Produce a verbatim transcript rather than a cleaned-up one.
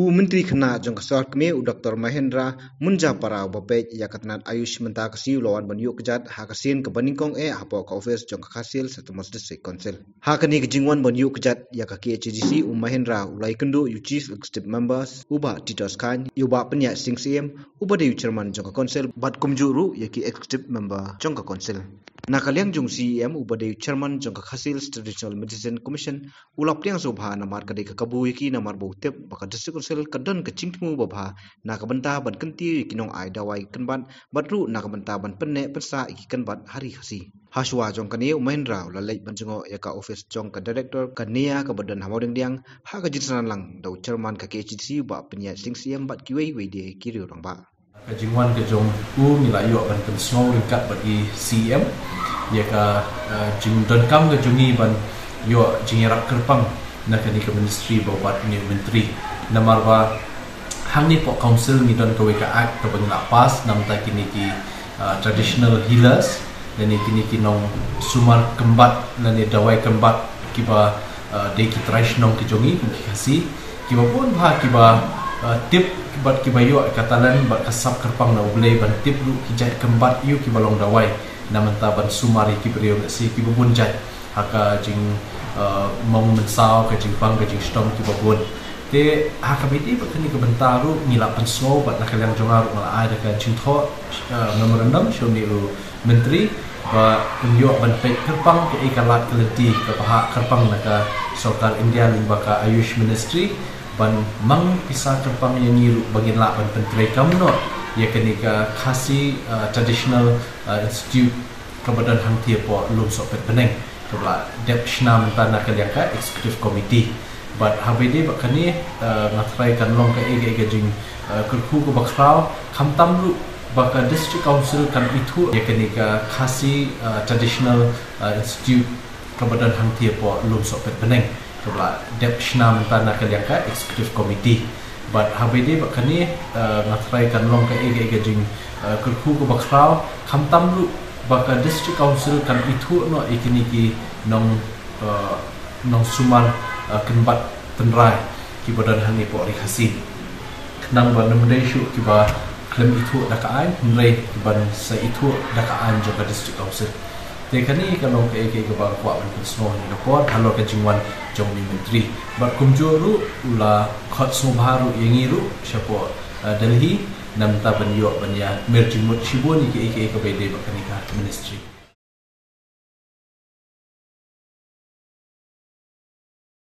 U Myntri Khynnah jong ka sorkar kmie u Doctor Mahendra Munjapara uba peit ïa ka tnat Ayush mynta ka sngi u la wan ban ïuh kjat ha ka sien kaba nyngkong eh hapoh ka office jong ka Khasi Hills Autonomous District Council. Ha kane ka jingwan ban ïuh kjat ïa ka K H A D C, u Mahendra u la ïakynduh ïa u Chief Executive Members, u Bah Titos Chyne, ïa u Bah Pynïaid Sing Syiem, uba dei u Chairman jong ka Council, bad kumjuh ruh ïa ki Executive Member jong ka Council. Na ka liang jong u C E M, uba dei u Chairman jong ka Khasi Hills Traditional Medicine Commission, u la pdiang sngewbha namar ka dei ka kabu ïa ki namar ba u tip ba ka District Council ka don ka jingthmu babha na ka bynta ban kyntiew ïa ki nongai dawai kynbat, bad ruh na ka bynta ban pynneh pynsah ïa ki kynbat ha ri Khasi. Hashwa jong kane, u Mahendra u la leit ban jngoh ïa ka office jong ka Director ka N E A kaba don ha Mawdiangdiang, ha ka jingsynran lang da u Chairman ka K H A D C, u Bah Pynïaid Sing Syiem, bad kiwei kiwei de ki riew rangbah. Ka jingwan ka jong u ngi la ïoh ban pynsngew ryngkat bad i C E M ïa ka, eh, jingdonkam ka jong ngi ban ïoh jingïarap kyrpang na kane ka ministry ba u bat une u myntri. Namar ba hangne hapoh council ngi don kawei ka act kaba ngi la pass na bynta kine ki, eh, traditional healers, lane kine ki nongsumar kynbat lane dawai kynbat kiba, eh, dei ki trai shnong ki jong ngi kum ki Khasi, kiba bun bha kiba, eh, tip bad kiba ïoh ka talent bad ka sap kyrpang na U Blei ban tip ruh ki jait kynbat ïa kiba long dawai na bynta ban sumar ïa ki briew lehse kiba bun jait ha ka jing, eh, mong mynsaw, ka jingpang, ka jingshitom kiba bun. Te ha kaba ïadei bad kane ka bynta ruh ngi la pynsngew bad na ka liang jong nga ruh nga la ai da ka jingthoh, eh, memorandum sha une u myntri ba un ïoh ban peit kyrpang kaei ka lad ka lynti kaba hap kyrpang na ka sorkar India lyngba ka Ayush Ministry ban mang pisa kyrpang ïa ngi ruh ba ngin lah ban pyntreikam noh ïa kane ka Khasi, eh, Traditional, eh, Institute kaba don hangtei hapoh Lumsohpet Bneng, kaba la dep shna mynta na ka liang ka Executive Committee. Bad haba ïadei bad kane, eh, nga tharai kan long kaei kaei ka jing, eh, kyrkhu kaba khraw, khamtam ruh ba ka District Council kan ithuh ïa kane ka Khasi, eh, Traditional, eh, Institute kaba don hangtei hapoh Lumsohpet Bneng, kaba la dep shna mynta na ka liang ka Executive Committee. Bad haba ïadei bad kane, eh, nga tharai kan long kaei kaei ka jing, eh, kyrkhu kaba khraw, khamtam ruh ba ka District Council kan ithuh noh ïa kine ki nong, eh, nongsumar, eh, kynbat tynrai kiba don hangne hapoh ri Khasi. Khnang ba ym dei shuh kiba khlem ithuh da ka aiñ, hynrei kiban sa ithuh da ka aiñ jong ka District Council. Te kane ka long kaei kaei kaba nga kwah ban pynsngew ha kane ka por halor ka jingwan jong une u myntri. Bad kumjuh ruh u la khot sngewbha ruh ïa ngi ruh shapoh, eh, Delhi, na bynta ban ïoh ban ïa mir jingmut shibun ïa kiei kiei kaba ïadei bad kane ka ministry.